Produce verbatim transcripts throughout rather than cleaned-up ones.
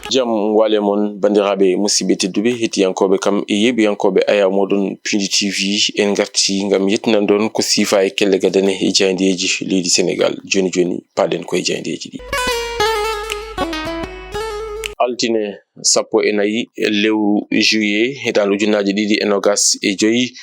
Jam waale mon, banndiraaɓe musidɓe tedduɓe, hettiyankooɓe kam e yeeɓiyankooɓe Ayaw mooɗon Pindi T V. En ngarti ngam yettinandon ko siifa e kelle gadane e jaayndeeji leydi Senegaal. Jooni jooni, paaɗen ko e jaayndeeji ɗi. Altine sappo e nayi lewru juillet, hitaande ujunnaaji ɗiɗi e noogaas e joyi.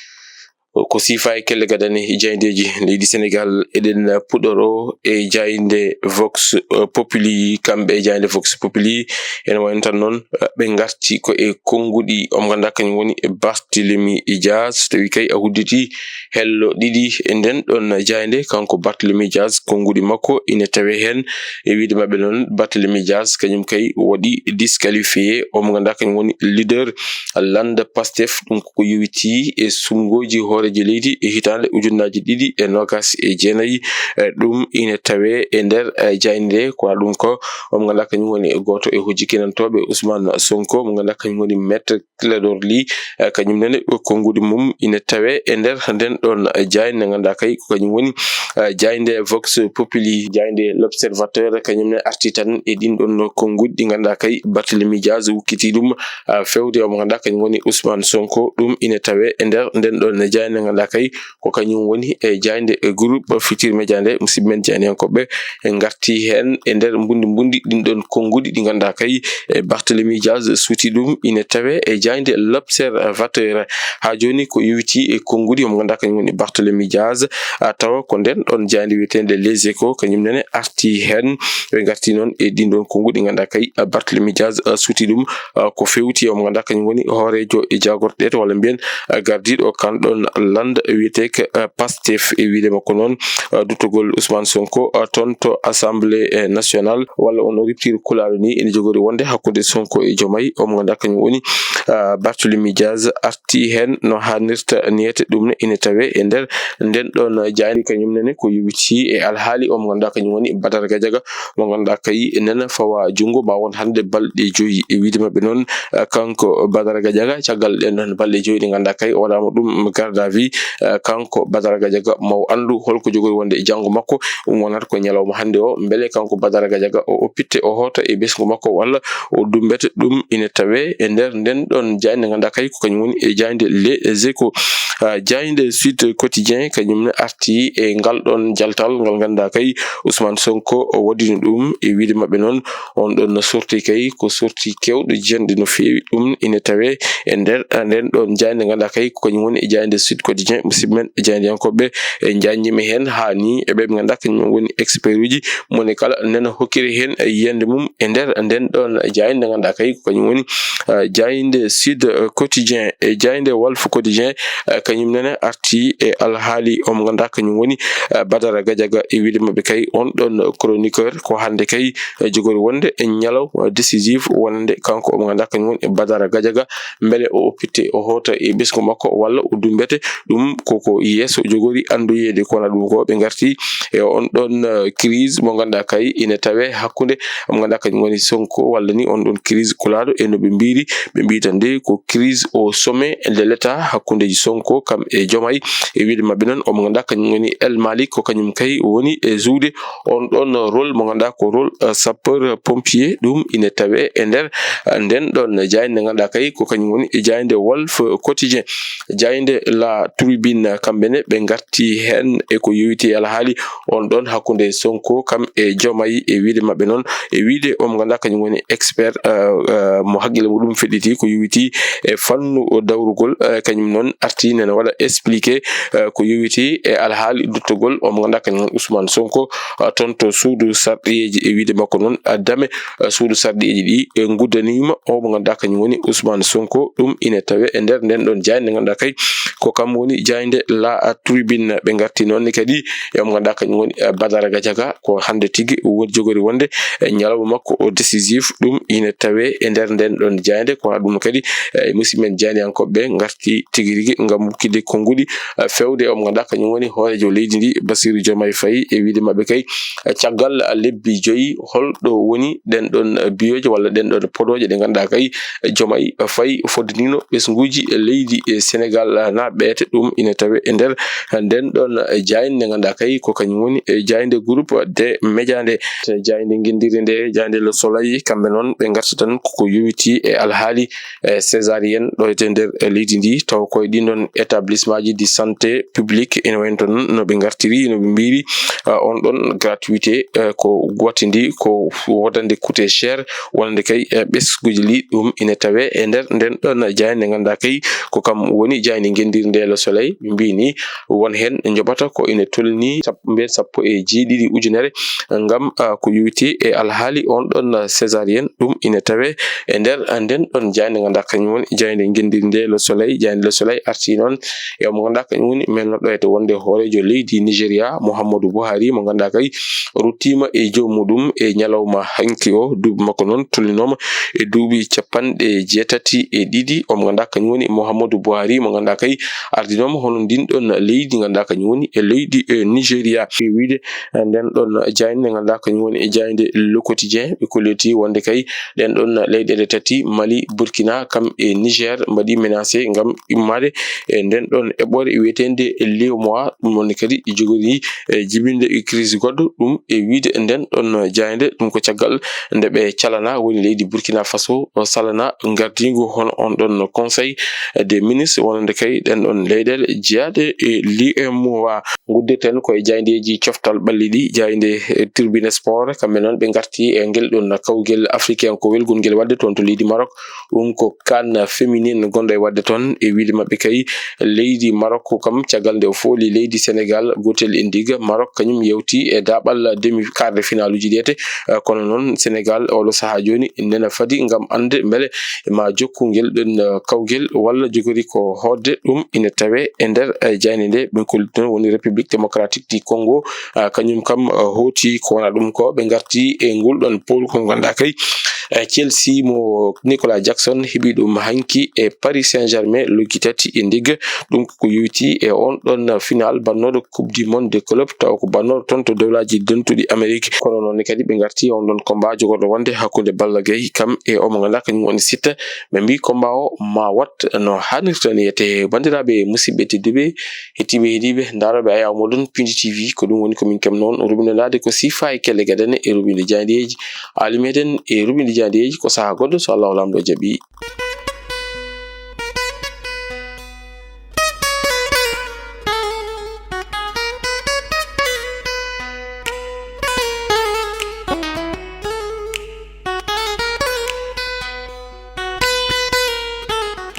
Ko siifa e kelle gadane e jaayndeeji leydi Senegaal, eɗen puɗɗoroo e jaaynde Vox Populi. Kamɓe e jaaynde Vox Populi ene wayno tan noon, ɓe ngarti ko e konnguɗi, omo ngannduɗaa kañum woni Barthélemy Diaz. So tawii kay a udditii hello ɗiɗi e nden ɗon jaaynde, kanko Barthélemy Diaz, konnguɗi makko ine tawee heen. E wiyde maɓɓe noon, Barthélemy Diaz kañum kay waɗi disqualifié, omo ngannduɗaa kañum woni leader lannda Pastef. Ɗum ko ko yowitii e suɓngooji hooreejo leydi e hitaande ujunnaaji ɗiɗi e noogaas e jeenayi. E ɗum ine tawee e nder, e, jaaynde nde, ko ɗum ko omo ngannduɗaa kañum woni gooto e hojji kinantooɓe Ousmane Sonko, mo ngannduɗaa kañum woni Maître Clédor Ly. E, kañum nene konnguɗi mum ine tawee e nder nden ɗon jaaynde, ngannduɗaa kay ko kañum woni, e, jaaynde Vox Populi. Jaaynde L'Observateur kañum ne arti tan e ɗin ɗon konnguɗi ɗi ngannduɗaa kay Barthélemy Diaz wukkitii ɗum, a, feewde omo ngannduɗaa kañum woni Ousmane Sonko. Ɗum ine tawee e nder nden ɗon jaaynde, ngannduɗaa kay ko kañum woni e jaaynde e groupe Futurs Médias nde. Musidɓe men jaayndiyankooɓe, en ngarti heen e nder mbundi mbundi ɗin ɗon konnguɗi ɗi ngannduɗaa kay e Barthélemy Diaz suuti ɗum, ine tawee e jaaynde L'Observateur. Haa jooni ko yowitii e konnguɗi omo ngannduɗaa kañum woni Barthélemy Diaz, a, tawa ko nden ɗon jaaynde wiyeteende Les Échos kañum nene arti heen. Ɓe ngarti noon e ɗin ɗon konnguɗi ngannduɗaa kay, a, Barthélemy Diaz, a, suuti ɗum, a, ko feewti omo ngannduɗaa kañum woni hooreejo e jaagorɗe walla mbiyen, a, gardiiɗo kan ɗon lannda wiyeteeke, a, Pastef. E wiyde makko noon, a, duttugol Ousmane Sonko, a, toon to Assemblée, e, nationale, walla on o riptiri kulaaɗo ni, ene jogori wonde hakkunde Sonko e Diomaye, omo ngannduɗaa kañum woni, a, Barthélemy Diaz arti heen no haanirta niyete. Ɗum ne ine tawee e nder nden ɗon jaaynde. Kañum nene ko yowitii e alhaali omo ngannduɗaa kañum woni Badara Gadiaga, mo ngannduɗaa kay nena fawa junngo ma won hannde balɗe joyi. E wiyde maɓɓe noon, a, kanko Badara Gadiaga, caggal ɗen ɗon balɗe joyi ɗe ngannduɗaa kay o waɗaama ɗum garde à vue, a, kanko Badara Gadiaga, mo anndu holko jogori wonde e janngo makko. Ɗum wonata ko ñalawma hannde o, mbele kanko Badara Gadiaga o oppitte, o hoota e ɓesngu makko, walla o dummbete. Ɗum ine tawee e nder nden ɗon jaaynde ngannduɗaa kay ko kañum woni e jaaynde Les Échos. A, jaaynde Sud Quotidien kañum ne arti e ngal ɗon jaltal ngal ngannduɗaa kay Ousmane Sonko o waɗino ɗum. E wiyde maɓɓe noon, on ɗon no sorti kay ko sorti keewɗo jiyannde no feewi. Ɗum ine tawee e nder, a, nden ɗon jaaynde ngannduɗaa kay ko kañum woni e jaaynde Sud Quotidien. Musidɓe men jaayndiyankooɓe, e jaayndiima heen haa ni e ɓe ɓe ngannduɗaa kañum woni expert uji, moni kala nena hokkiri heen yiyannde mum e nder nden ɗon jaaynde ngannduɗaa kay ko kañum woni, a, jaaynde Sud, a, Quotidien. E jaaynde Walf Quotidien, a, kañum nene arti e alhaali omo ngannduɗaa kañum woni, a, Badara Gadiaga. E wiyde maɓɓe kay on ɗon chroniqueur ko hannde kay, a, jogori wonde e ñalawma décisif wonande kanko omo ngannduɗaa kañum woni Badara Gadiaga, mbele o oppitte, o hoota e ɓesngu makko, walla o dummbete. Ɗum koko yeeso jogori anndoyeede. Kono ɗum ko ɓe ngarti e on ɗon, eh, crise mo ngannduɗaa kay ine tawee hakkunde mo ngannduɗaa kañum woni Sonko, walla ni on ɗon crise kulaaɗo e no ɓe mbiri. Ɓe mbi tan de ko crise au sommet de l'État hakkundeji Sonko kam e Diomaye. E wiyde maɓɓe noon, omo ngannduɗaa kañum woni El Malick, ko kañum kay woni e jouer on ɗon rôle mo ngannduɗaa ko rôle, eh, sapeur pompier. Ɗum ine tawee e nder, eh, nden ɗon jaaynde ngannduɗaa kay ko kañum woni e jaaynde Walf Quotidien. Jaaynde La Tribune, kamɓe ne ɓe ngarti heen e ko yowitii alhaali on ɗon hakkunde Sonko kam e Diomaye. E wiyde maɓɓe noon, e wiyde omo ngannduɗaa kañum woni expert, eh, eh, mo haqqille muɗum feɗɗiti ko yowitii e fannu dawrugol, eh, kañum noon arti nene waɗa expliqué, eh, ko yowitii e alhaali duttugol omo ngannduɗaa kañum woni Ousmane Sonko, eh, toon to suudu sarɗiyeeji. E wiyde makko noon, eh, dame, eh, suudu sarɗiyeeji ɗi, eh, nguddaniima o mo ngannduɗaa kañum woni Ousmane Sonko. Ɗum ine tawee e nder nden ɗon jaaynde ngannduɗaa kay ko kam woni jaaynde La Tribune. Ɓe ngarti noon ne kadi e omo ngannduɗaa kañum woni, eh, Badara Gadiaga, ko hannde tigi woni jogori wonde, eh, ñalawma makko o décisif. Ɗum ine tawee e nder nden ɗon jaaynde. Kono ɗum kadi, eh, musidɓe men jaayndiyankooɓe ɓe ngarti tigi rigi ngam wukkitde konnguɗi, eh, feewde omo ngannduɗaa kañum woni hooreejo leydi ndi, Bassirou Diomaye Faye. E wiyde maɓɓe kay, eh, caggal, eh, lebbi joyi, holɗo woni ɗen ɗon, eh, biyooje walla ɗen ɗon podooje ɗe ngannduɗaa kay, eh, Diomaye Faye foddaniino ɓesnguuji, eh, leydi, eh, Senegaal, eh, naaɓe ɓe? Direct, ɗum ina tawe e nder nden ɗon jaaynde nde ngannduɗaa kay ko kañum woni e jaaynde groupe de média nde. Jaaynde ngenndire nde, jaaynde Le Soleil, kamɓe noon ɓe ngarti tan koko yowiti e alhaali e césarienne ɗo e nder leydi ndi, taw koye ɗin ɗon établissement ji de santé publique ina wayno toon no ɓe ngartiri, no ɓe mbiri, ah, on ɗon gratuité, eh, ko gootindi ko wodande coûté cher, wonande kay, eh, ɓesguji li. Ɗum ina tawe e nder nden ɗon jaaynde nde ngannduɗaa kay ko kam woni jaaynde ngenndirnde Le Soleil. Ɓe mbi ni won heen njoɓata ko ina tolni sap-, mbiyen sappo e jeeɗiɗi ujunere ngam, ah, ko yowiti e alhaali on ɗon césarienne. Ɗum ina tawe e nder nden ɗon jaaynde ngannduɗaa kañum woni jaaynde ngenndirnde Le Soleil. Jaaynde Le Soleil arti noon e omo ngannduɗaa kañum woni men no ɗoyata wonde hooreejo leydi Nigeria, Muhammadu Buhari, mo ngannduɗaa kay ruttiima e joom muɗum e ñalawma hanki o. Duuɓi makko noon tolninooma e duuɓi capanɗe jeetati e ɗiɗi. Omo ngannduɗaa kañum woni Muhammadu Buhari, mo ngannduɗaa kay ardinooma hono ndin ɗon leydi ngannduɗaa kañum woni e leydi e Nigeria. E wiyde nden ɗon jaaynde ngannduɗaa kañum woni e jaaynde Le Quotidien, ɓe kolliti wonde kay ɗen ɗon leyɗeele tati, Mali, Burkina, kam e Niger, mbaɗi menacé ngam immaade e nden ɗon eɓɓore wiyeteende Liomoi. Ɗum woni kadi jogori e jibinde e crise goɗɗo. Ɗum e wiyde nden ɗon jaaynde, ɗum ko caggal nde ɓe calana woni leydi Burkina Faso, o salana ngardiingu hono on ɗon Conseil des ministres, wonande kay ɗen ɗon leyɗeele jeyaaɗe e Liomoi. Nguddirten ko e jaayndeeji coftal ɓalli ɗi, jaaynde, eh, Tribune Sport, kamɓe noon ɓe ngarti e ngel ɗon kawgel afrikankowel gongel waɗde toon to leydi Maroc. Ɗum ko CAN féminin gonɗo e waɗde toon. E wiyde maɓɓe kay, leydi Maroc kam caggal nde o fooli leydi Sénégal, gootel e ndiga, Maroc kañum yewti e daaɓal demi quart de finale uji ɗi ete. Eh, kono noon Sénégal oɗo sahaa jooni nena fadi ngam annde mbele ma jokku ngel ɗon, eh, kawgel walla jogori ko hootde. Ɗum ina tawe e nder, eh, jaaynde nde. Ɓe kolliti noon woni République Démocratique du Congo, ah, kañum kam, ah, hooti ko wona ɗum ko ɓe ngarti e ngol ɗon pol ko ngannduɗaa kay, eh, Chelsea mo Nicolas Jackson heɓi ɗum hanki e Paris Saint-Germain loggi tati e ndiga. Ɗum ko yowiti e on ɗon final bannooɗo Coupe du Monde des clubs, taw ko bannooɗo toon to dowlaaji dentuɗi Amérique. Kono noon kadi ɓe ngarti e on ɗon combat jogorɗo wonde hakkunde Balla Gaye kam e omo ngannduɗaa kañum woni Siteu. Ɓe mbi combat o ma wat no haanirta ni. Ete banndiraaɓe musidɓe tedduɓe, hettiiɓe heɗiiɓe, ndaarooɓe ayaawo moɗon Pindi T V, ko ɗum woni ko min kam noon rubinandaade ko siifa e kelle gadane e rubinde jaayndeeji. Aali meɗen e rubinde jaayndeeji ko sahaa goɗɗo so Allahu Laamɗo jaɓi.